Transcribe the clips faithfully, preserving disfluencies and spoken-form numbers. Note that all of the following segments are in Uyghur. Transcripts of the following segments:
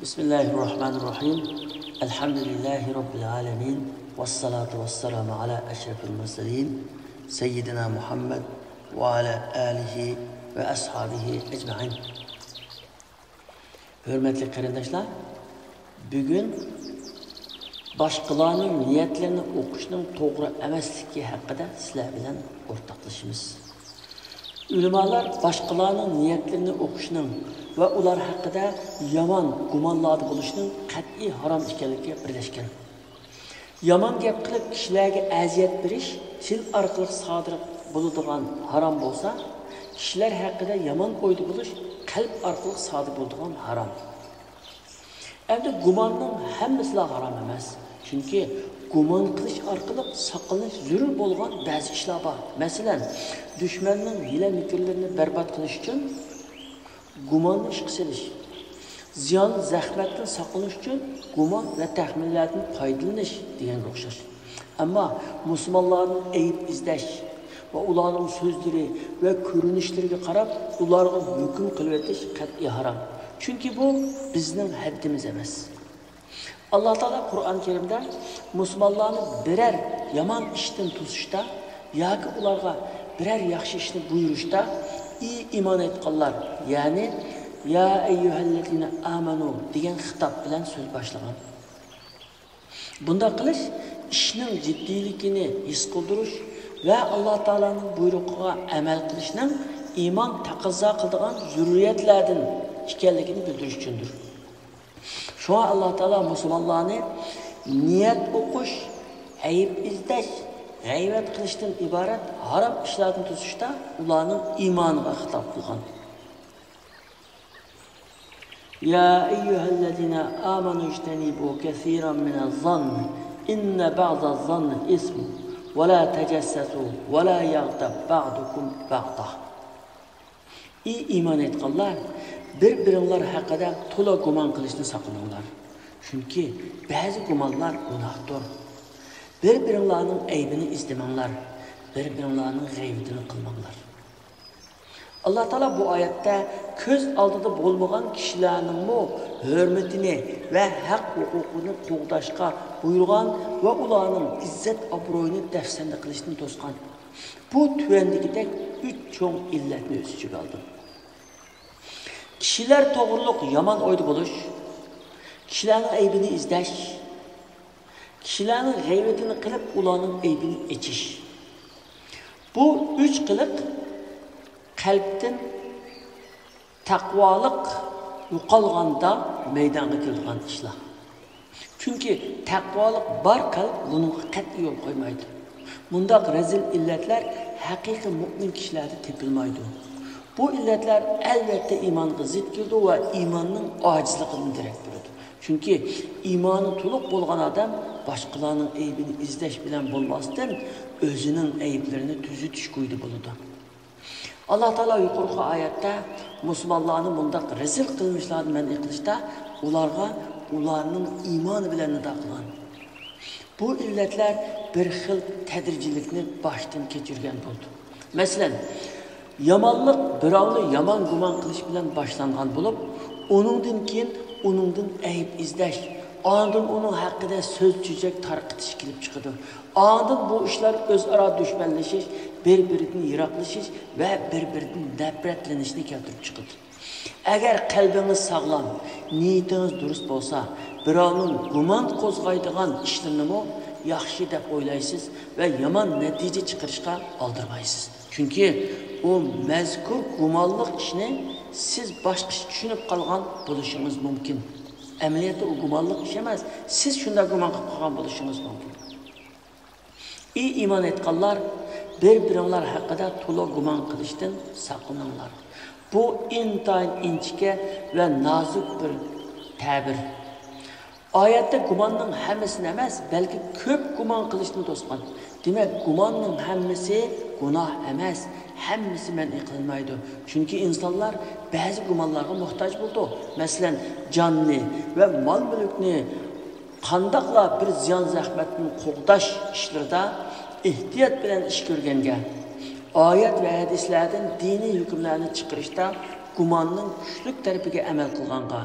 بسم الله الرحمن الرحيم. الحمد لله رب العالمين. والصلاة والسلام على أشرف المرسلين سيدنا محمد وعلى آله وأصحابه أجمعين. ھۆرمەتلىك قېرىنداشلار، بۈگۈن باشقىلارنىڭ نىيەتلىرىنى ئوقۇشنىڭ توغرا ئەمەسلىكى ھەققىدە سىلەر بىلەن ئورتاقلىشىمىز. ئۆلىمالار باشقىلارنىڭ نىيەتلىرىنى ئوقۇشنىڭ ۋە ئۇلار ھەققىدە يامان گۇمانلاردا بولۇشنىڭ قەتئىي ھارام ئىكەنلىكىگە بىرلەشكەن. يامان گەپ قىلىپ كىشىلەرگە ئەزىيەت بېرىش تىل ئارقىلىق سادىر بولىدىغان ھارام بولسا، كىشىلەر ھەققىدە يامان ئويدا بولۇش قەلب ئارقىلىق سادىر بولىدىغان ھارام. ئەمدى گۇماننىڭ ھەممىسىلا ھارام ئەمەس. چۈنكى گۇمان قىلىش ئارقىلىق ساقلىنىش زۆرۈر بولغان بەزى ئىشلار بار. مەسىلەن، دۈشمەننىڭ ھىيلە-مىكىرلىرىنى بەربات قىلىش ئۈچۈن گۇماننى ئىشقا سېلىش، زىيان-زەخمەتتىن ساقلىنىش ئۈچۈن گۇمان ۋە تەخمىنلەردىن پايدىلىنىش دېگەنگە ئوخشاش. ئەمما مۇسۇلمانلاردىن ئەيىب ئىزدەش ۋە ئۇلارنىڭ سۆزلىرى ۋە كۆرۈنۈشلىرىگە قاراپ ئۇلارغا ھۆكۈم قىلىۋېتىش قەتئىي ھارام. چۈنكى بۇ بىزنىڭ ھەددىمىز ئەمەس. ئاللا تائالا قۇرئان كەرىمدە مۇسۇلمانلارنى بىرەر يامان ئىشتىن توسۇشتا ياكى ئۇلارغا بىرەر ياخشى ئىشنى بۇيرۇشتا، ئى ئىمان ئېيتقانلار، يەنى يا ئەييۇھەللەزىنە ئامەنۇ دېگەن خىتاب بىلەن سۆز باشلىغان. بۇنداق قىلىش ئىشنىڭ جىددىيلىكىنى ھېس قىلدۇرۇش ۋە ئاللا تائالانىڭ بۇيرۇقىغا ئەمەل قىلىشنىڭ ئىمان تەقەززا قىلىدىغان زۆرۈرىيەتلەردىن ئىكەنلىكىنى بىلدۈرۈش ئۈچۈندۇر. شۇڭا ئاللا تائالا مۇسۇلمانلارنى نىيەت ئوقۇش، ئەيىب ئىزدەش، غەيۋەت قىلىشتىن ئىبارەت ھارام ئىشلاردىن توسۇشتا ئۇلارنىڭ ئىمانىغا خىتاب قىلغان. يا أيها الذين آمنوا اجتنبوا كثيرا من الظن إن بعض الظن إثم ولا تجسسوا ولا يغتب بعضكم بعضا. ئى ئىمان ئېيتقانلار، بىر-بىرىڭلار ھەققىدە تولا گۇمان قىلىشتىن ساقلىنىڭلار. چۈنكى بەزى گۇمانلار گۇناھتۇر. بىر-بىرىڭلارنىڭ ئەيىبىنى ئىزدىمەڭلار، بىر-بىرىڭلارنىڭ غەيۋىتىنى قىلماڭلار. ئاللا تائالا بۇ ئايەتتە كۆز ئالدىدا بولمىغان كىشىلەرنىڭمۇ ھۆرمىتىنى ۋە ھەق ھوقۇقىنى قوغداشقا بۇيرۇغان ۋە ئۇلارنىڭ ئىززەت-ئابرۇيىنى دەپسەندە قىلىشتىن توسقان. بۇ تۆۋەندىكىدەك ئۈچ چوڭ ئىللەتنى ئۆز ئىچىگە ئالىدۇ. كىشىلەر توغرۇلۇق يامان ئويدا بولۇش، كىشىلەرنىڭ ئەيىبىنى ئىزدەش، كىشىلەرنىڭ غەيۋىتىنى قىلىپ، ئۇلارنىڭ ئەيىبىنى ئېچىش. بۇ ئۈچ قىلىق قەلبتىن تەقۋالىق يوقالغاندا مەيدانغا كېلىدىغان ئىشلار. چۈنكى تەقۋالىق بار قەلب بۇنىڭغا قەتئىي يول قويمايدۇ. مۇنداق رەزىل ئىللەتلەر ھەقىقىي مۇئمىن كىشىلەردە تېپىلمايدۇ. بۇ ئىللەتلەر ئەلۋەتتە ئىمانغا زىت كېلىدۇ ۋە ئىماننىڭ ئاجىزلىقىدىن دېرەك بېرىدۇ. چۈنكى ئىمانى تولۇق بولغان ئادەم باشقىلارنىڭ ئەيىبىنى ئىزدەش بىلەن بولماستىن، ئۆزىنىڭ ئەيىبلىرىنى تۈزىتىش كويىدا بولىدۇ. ئاللا تائالا يۇقىرىقى ئايەتتە مۇسۇلمانلارنى مۇنداق رەزىل قىلمىشلاردىن مەنئى قىلىشتا ئۇلارغا ئۇلارنىڭ ئىمانى بىلەن نىدا قىلغان. بۇ ئىللەتلەر بىر خىل تەدرىجىيلىكنى باشتىن كەچۈرگەن بولىدۇ. مەسىلەن، يامانلىق بىراۋنى يامان گۇمان قىلىش بىلەن باشلانغان بولۇپ، ئۇنىڭدىن كېيىن ئۇنىڭدىن ئەيىب ئىزدەش، ئاندىن ئۇنىڭ ھەققىدە سۆز-چۆچەك تارقىتىش كېلىپ چىقىدۇ. ئاندىن بۇ ئىشلار ئۆزئارا دۈشمەنلىشىش، بىر-بىرىدىن يىراقلىشىش ۋە بىر-بىرىدىن نەپرەتلىنىشنى كەلتۈرۈپ چىقىدۇ. ئەگەر قەلبىڭىز ساغلام، نىيىتىڭىز دۇرۇس بولسا، بىراۋنىڭ گۇمان قوزغايدىغان ئىشلىرىنىمۇ ياخشى دەپ ئويلايسىز ۋە يامان نەتىجە چىقىرىشقا ئالدىرىمايسىز. چۈنكى ئۇ مەزكۇر گۇمانلىق ئىشنى سىز باشقىچە چۈشىنىپ قالغان بولۇشىڭىز مۇمكىن. ئەمەلىيەتتە ئۇ گۇمانلىق ئىش ئەمەس، سىز شۇنداق گۇمان قىلىپ قالغان بولۇشىڭىز مۇمكىن. ئى ئىمان ئېيتقانلار، بىر-بىرىڭلار ھەققىدە تولا گۇمان قىلىشتىن ساقلىنىڭلار. بۇ ئىنتايىن ئىنچىكە ۋە نازۇك بىر تەبىر. ئايەتتە گۇماننىڭ ھەممىسىنى ئەمەس، بەلكى كۆپ گۇمان قىلىشنى توسقان. دېمەك، گۇماننىڭ ھەممىسى گۇناھ ئەمەس، ھەممىسى مەنئى قىلىنمايدۇ. چۈنكى ئىنسانلار بەزى گۇمانلارغا موھتاج بولىدۇ. مەسىلەن، جاننى ۋە مال-مۈلۈكنى قانداقلا بىر زىيان-زەخمەتتىن قوغداش ئىشلىرىدا ئېھتىيات بىلەن ئىش كۆرگەنگە، ئايەت ۋە ھەدىسلەردىن دىنىي ھۆكۈملەرنى چىقىرىشتا گۇماننىڭ كۈچلۈك تەرىپىگە ئەمەل قىلغانغا،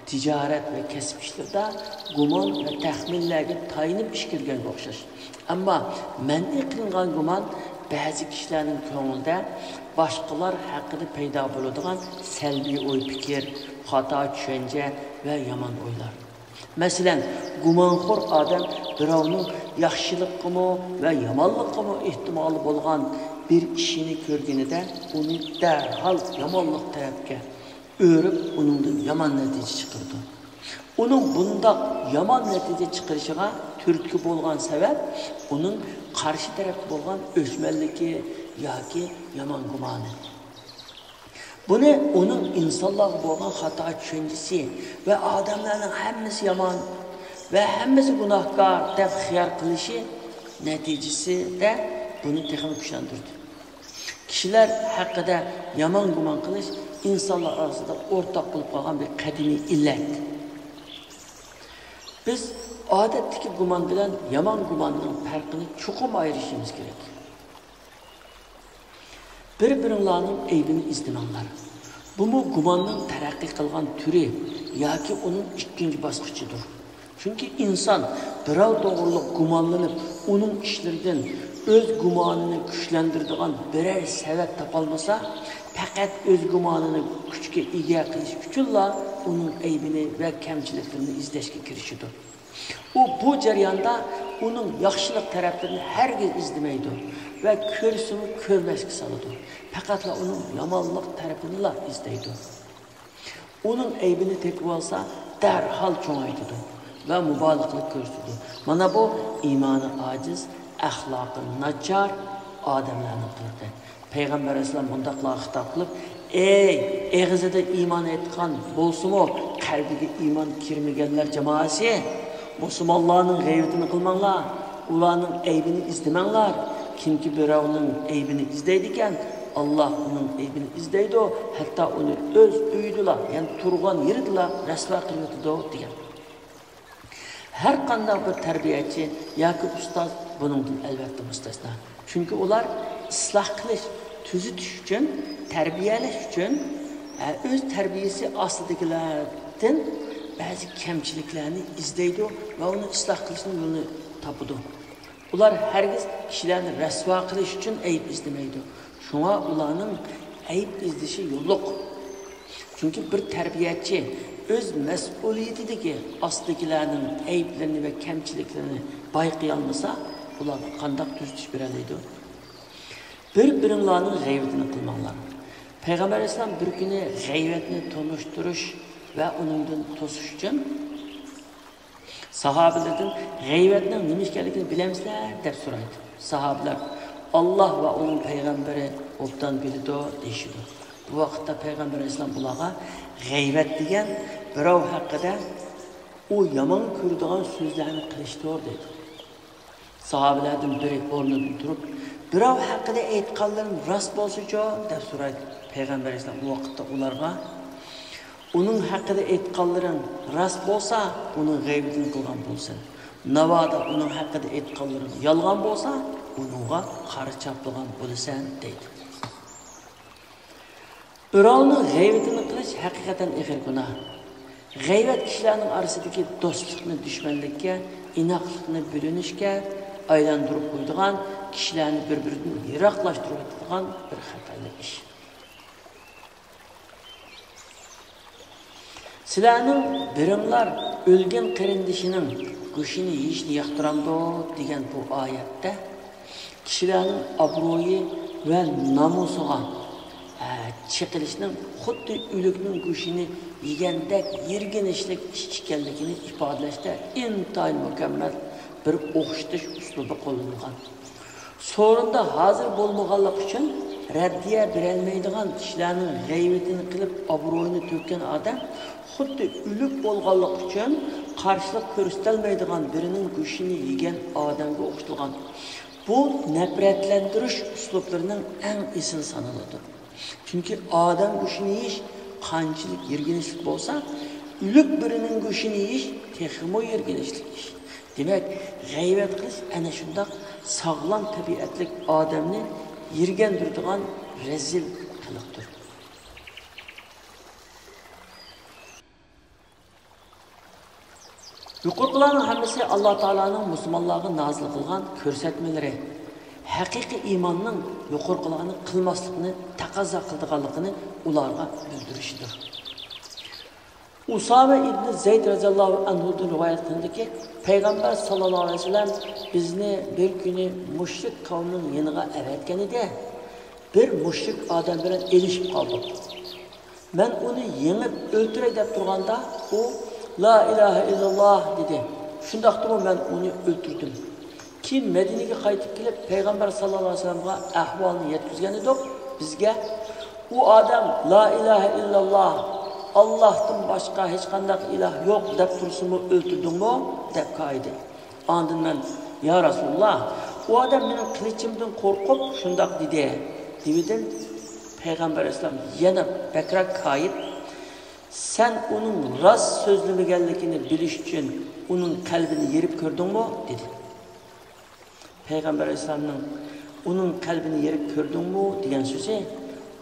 تىجارەت ۋە كەسىپ ئىشلىرىدا گۇمان ۋە تەخمىنلەرگە تايىنىپ ئىش كۆرگەنگە ئوخشاش. ئەمما مەنئى قىلىنغان گۇمان بەزى كىشىلەرنىڭ كۆڭلىدە باشقىلار ھەققىدە پەيدا بولىدىغان سەلبىي ئوي-پىكىر، خاتا چۈشەنچە ۋە يامان ئويلار. مەسىلەن، گۇمانخور ئادەم بىراۋنىڭ ياخشىلىققىمۇ ۋە يامانلىققىمۇ ئېھتىمالى بولغان بىر ئىشىنى كۆرگىنىدە، ئۇنى دەرھال يامانلىق تەرەپكە ئۆرۈپ، ئۇنىڭدىن يامان نەتىجە چىقىرىدۇ. ئۇنىڭ بۇنداق يامان نەتىجە چىقىرىشىغا تۈرتكە بولغان سەۋەب ئۇنىڭ قارشى تەرەپكە بولغان ئۆچمەنلىكى ياكى يامان گۇمانى. بۇنى ئۇنىڭ ئىنسانلارغا بولغان خاتا چۈشەنچىسى ۋە ئادەملەرنىڭ ھەممىسى يامان ۋە ھەممىسى گۇناھكار دەپ خىيال قىلىشى نەتىجىسىدە بۇنى تېخىمۇ كۈچلەندۈردى. كىشىلەر ھەققىدە يامان گۇمان قىلىش ئىنسانلار ئارىسىدا ئورتاق بولۇپ قالغان بىر قەدىمىي ئىللەت. بىز ئادەتتىكى گۇمان بىلەن يامان گۇماننىڭ پەرقىنى چوقۇم ئايرىشىمىز كېرەك. بىر-بىرىڭلارنىڭ ئەيىبىنى ئىزدىمەڭلار. بۇمۇ گۇماننىڭ تەرەققىي قىلغان تۈرى ياكى ئۇنىڭ ئىككىنچى باسقۇچىدۇر. چۈنكى ئىنسان بىراۋ توغرۇلۇق گۇمانلىنىپ، ئۇنىڭ ئىشلىرىدىن ئۆز گۇمانىنى كۈچلەندۈرىدىغان بىرەر سەۋەب تاپالمىسا، پەقەت ئۆز گۇمانىنى كۈچكە ئىگە قىلىش ئۈچۈنلا ئۇنىڭ ئەيىبىنى ۋە كەمچىلىكلىرىنى ئىزدەشكە كىرىشىدۇ. ئۇ بۇ جەرياندا ئۇنىڭ ياخشىلىق تەرەپلىرىنى ھەرگىز ئىزدىمەيدۇ ۋە كۆرسىمۇ كۆرمەسكە سالىدۇ. پەقەتلا ئۇنىڭ يامانلىق تەرىپىنىلا ئىزدەيدۇ. ئۇنىڭ ئەيىبىنى تېپىۋالسا، دەرھال چوڭايتىدۇ ۋە مۇبالىغىلىك كۆرسىتىدۇ. مانا بۇ ئىمانى ئاجىز، ئەخلاقى ناچار ئادەملەرنىڭ قىلىقى. پەيغەمبەر ئەلەيھىسسالام مۇنداقلارغا خىتاب قىلىپ، ئەي، ئېغىزىدا ئىمان ئېيتقان بولسىمۇ، قەلبىگە ئىمان كىرمىگەنلەر جامائەسى، مۇسۇلمانلارنىڭ غەيۋىتىنى قىلماڭلار، ئۇلارنىڭ ئەيىبىنى ئىزدىمەڭلار. كىمكى بىراۋنىڭ ئەيىبىنى ئىزدەيدىكەن، ئاللا ئۇنىڭ ئەيىبىنى ئىزدەيدۇ، ھەتتا ئۇنى ئۆز ئۆيىدىلا، يەنى تۇرغان يېرىدىلا رەسۋا قىلىۋېتىدۇ، دېگەن. ھەر قانداق بىر تەربىيەچى ياكى ئۇستاز بۇنىڭدىن ئەلۋەتتە مۇستەسنا. چۈنكى ئۇلار ئىسلاھ قىلىش، تۈزىتىش ئۈچۈن، تەربىيەلەش ئۈچۈن، ئە، ئۆز تەربىيەسى ئاستىدىكىلەردىن بەزى كەمچىلىكلەرنى ئىزدەيدۇ ۋە ئۇنى ئىسلاھ قىلىشنىڭ يولىنى تاپىدۇ. ئۇلار ھەرگىز كىشىلەرنى رەسۋا قىلىش ئۈچۈن ئەيىب ئىزدىمەيدۇ. شۇڭا ئۇلارنىڭ ئەيىب ئىزدىشى يوللۇق. چۈنكى بىر تەربىيەچى ئۆز مەسئۇلىيىتىدىكى ئاستىدىكىلەرنىڭ ئەيىبلىرىنى ۋە كەمچىلىكلىرىنى بايقىيالمىسا، ئۇلارغا قانداق تۈزىتىش بېرەلەيدۇ؟ بىر-بىرىڭلارنىڭ غەيۋىتىنى قىلماڭلار. پەيغەمبەر ئەلەيھىسسالام بىر كۈنى غەيۋەتنى تونۇشتۇرۇش ۋە ئۇنىڭدىن توسۇش ئۈچۈن ساھابىلەردىن، «غەيۋەتنىڭ نېمە ئىكەنلىكىنى بىلەمسىلەر؟» دەپ سورايدۇ. ساھابىلەر، «ئاللا ۋە ئۇنىڭ پەيغەمبىرى ئوبدان بىلىدۇ» دېيىشىدۇ. بۇ ۋاقىتتا پەيغەمبەر ئەلەيھىسسالام ئۇلارغا، «غەيۋەت دېگەن بىراۋ ھەققىدە ئۇ يامان كۆرىدىغان سۆزلەرنى قىلىشتۇر» دەيدۇ. ساھابىلەردىن بىرى ئورنىدىن تۇرۇپ، «بىراۋ ھەققىدە ئېيتقانلىرىم راست بولسىچۇ؟» دەپ سورايدۇ. پەيغەمبەر ئەلەيھىسسالام ئۇ ۋاقىتتا ئۇلارغا، «ئۇنىڭ ھەققىدە ئېيتقانلىرىڭ راست بولسا، ئۇنىڭ غەيۋىتىنى قىلغان بولىسەن. ناۋادا ئۇنىڭ ھەققىدە ئېيتقانلىرىڭ يالغان بولسا، ئۇنىڭغا قارا چاپلىغان بولىسەن» دەيدۇ. بىراۋنىڭ غەيۋىتىنى قىلىش ھەقىقەتەن ئېغىر گۇناھ. غەيۋەت كىشىلەرنىڭ ئارىسىدىكى دوستلۇقنى دۈشمەنلىككە، ئىناقلىقنى بۆلۈنۈشكە ئايلاندۇرۇپ قويىدىغان، كىشىلەرنى بىر-بىرىدىن يىراقلاشتۇرۇۋېتىدىغان بىر خەتەرلىك ئىش. «سىلەرنىڭ بىرىڭلار ئۆلگەن قېرىندىشىنىڭ گۆشىنى يېيىشنى ياقتۇرامدۇ؟» دېگەن بۇ ئايەتتە كىشىلەرنىڭ ئابرۇيى ۋە نامۇسىغا، ھە، چېقىلىشنىڭ خۇددى ئۆلۈكنىڭ گۆشىنى يېگەندەك يىرگىنچلىك ئىش ئىكەنلىكىنى ئىپادىلەشتە ئىنتايىن مۇكەممەل بىر ئوخشىتىش ئۇسلۇبى قوللىنىلغان. سورۇندا ھازىر بولمىغانلىقى ئۈچۈن رەددىيە بېرەلمەيدىغان كىشىلەرنىڭ غەيۋىتىنى قىلىپ ئابرۇيىنى تۆككەن ئادەم خۇددى ئۆلۈك بولغانلىقى ئۈچۈن قارشىلىق كۆرسىتەلمەيدىغان بىرىنىڭ گۆشىنى يېگەن ئادەمگە ئوخشىتىلغان. بۇ نەپرەتلەندۈرۈش ئۇسلۇبلىرىنىڭ ئەڭ ئېسىل سانىلىدۇ. چۈنكى ئادەم گۆشىنى يېيىش قانچىلىك يىرگىنچلىك بولسا، ئۆلۈك بىرىنىڭ گۆشىنى يېيىش تېخىمۇ يىرگىنچلىك ئىش. دېمەك، غەيۋەت قىلىش ئەنە شۇنداق ساغلام تەبىئەتلىك ئادەمنى يىرگەندۈرىدىغان رەزىل قىلىقتۇر. يۇقىرىقىلارنىڭ ھەممىسى ئاللا تائالانىڭ مۇسۇلمانلارغا نازىل قىلغان كۆرسەتمىلىرى، ھەقىقىي ئىماننىڭ يۇقىرىقىلارنى قىلماسلىقنى تەقەززا قىلىدىغانلىقىنى ئۇلارغا بىلدۈرۈشىدۇر. ئۇسامە ئىبنى زەيد رەزىياللاھۇ ئەنھۇدىن رىۋايەت قىلىندىكى، پەيغەمبەر ساللاللاھۇ ئەلەيھى ۋەسەللەم بىزنى بىر كۈنى مۇشرىك قەۋمنىڭ يېنىغا ئەۋەتكەن ئىدى. بىر مۇشرىك ئادەم بىلەن ئېلىشىپ قالدۇق. مەن ئۇنى يېڭىپ ئۆلتۈرەي دەپ تۇرغاندا، ئۇ لا ئىلاھە ئىللاللاھ دېدى. شۇنداقتىمۇ مەن ئۇنى ئۆلتۈردۈم. كېيىن مەدىنىگە قايتىپ كېلىپ، پەيغەمبەر ساللاللاھۇ ئەلەيھى ۋەسەللەمغا ئەھۋالنى يەتكۈزگەن ئىدۇق. بىزگە ئۇ ئادەم لا ئىلاھە ئىللاللاھ، ئاللاھتىن باشقا ھېچقانداق ئىلاھ يوق دەپ تۇرسىمۇ ئۆلتۈردۈڭمۇ؟ دەپ كايىدى. ئاندىن مەن يا رەسۇلاللاھ، ئۇ ئادەم مېنىڭ قىلىچىمدىن قورقۇپ شۇنداق دېدى، دېۋىدىم. پەيغەمبەر ئەلەيھىسسالام يەنە بەكرەك كايىپ، سەن ئۇنىڭ راست سۆزلىمىگەنلىكىنى بىلىش ئۈچۈن ئۇنىڭ قەلبىنى يېرىپ كۆردۈڭمۇ؟ دېدى. پەيغەمبەر ئەلەيھىسسالامنىڭ ئۇنىڭ قەلبىنى يېرىپ كۆردۈڭمۇ؟ دېگەن سۆزى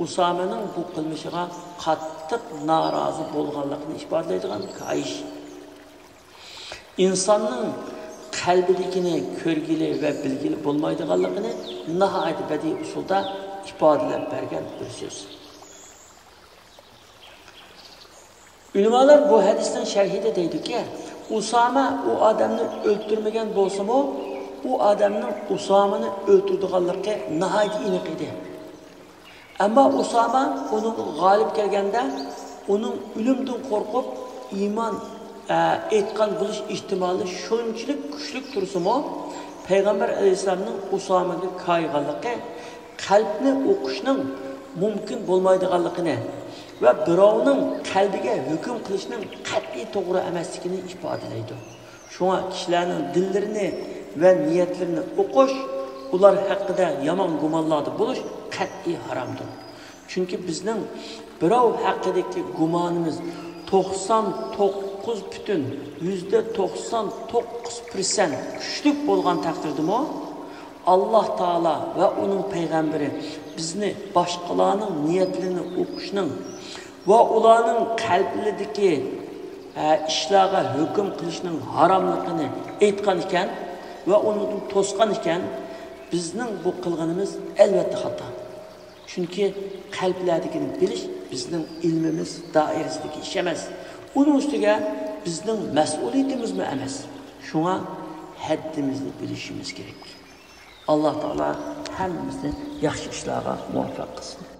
ئۇسامەنىڭ بۇ قىلمىشىغا قاتتىق نارازى بولغانلىقىنى ئىپادىلەيدىغان كايىش. ئىنساننىڭ قەلبىدىكىنى كۆرگىلى ۋە بىلگىلى بولمايدىغانلىقىنى ناھايىتى بەدىئىي ئۇسۇلدا ئىپادىلەپ بەرگەن بىر سۆز. ئۆلىمالار بۇ ھەدىسنىڭ شەرھىدە دەيدۇكى، ئۇسامە ئۇ ئادەمنى ئۆلتۈرمىگەن بولسىمۇ، ئۇ ئادەمنىڭ ئۇسامىنى ئۆلتۈرىدىغانلىقى ناھايىتى ئېنىق ئىدى. ئەمما ئۇسامە ئۇنىڭغا غالىب كەلگەندە، ئۇنىڭ ئۆلۈمدىن قورقۇپ ئىمان، ئە، ئېيتقان بولۇش ئېھتىمالى شۇنچىلىك كۈچلۈك تۇرسىمۇ، پەيغەمبەر ئەلەيھىسسالامنىڭ ئۇسامىگە كايىغانلىقى قەلبنى ئوقۇشنىڭ مۇمكىن بولمايدىغانلىقىنى ۋە بىراۋنىڭ قەلبىگە ھۆكۈم قىلىشنىڭ قەتئىي توغرا ئەمەسلىكىنى ئىپادىلەيدۇ. شۇڭا كىشىلەرنىڭ دىللىرىنى ۋە نىيەتلىرىنى ئوقۇش، ئۇلار ھەققىدە يامان گۇمانلاردا بولۇش قەتئىي ھارامدۇر. چۈنكى بىزنىڭ بىراۋ ھەققىدىكى گۇمانىمىز توقسان توققۇز پۈتۈن يۈزدە توقسان توققۇز پىرسەنت كۈچلۈك بولغان تەقدىردىمۇ، ئاللاھ تائالا ۋە ئۇنىڭ پەيغەمبىرى بىزنى باشقىلارنىڭ نىيەتلىرىنى ئوقۇشنىڭ ۋە ئۇلارنىڭ قەلبلىرىدىكى، ئە، ئىشلارغا ھۆكۈم قىلىشنىڭ ھاراملىقىنى ئېيتقان ئىكەن ۋە ئۇنىڭدىن توسقان ئىكەن، بىزنىڭ بۇ قىلغىنىمىز ئەلۋەتتە خاتا. چۈنكى قەلبلەردىكىنى بىلىش بىزنىڭ ئىلمىمىز دائىرىسىدىكى ئىش ئەمەس. ئۇنىڭ ئۈستىگە بىزنىڭ مەسئۇلىيىتىمىزمۇ ئەمەس. شۇڭا ھەددىمىزنى بىلىشىمىز كېرەك. ئاللاھ تائالا ھەممىمىزنى ياخشى ئىشلارغا مۇۋەپپەق قىلسۇن.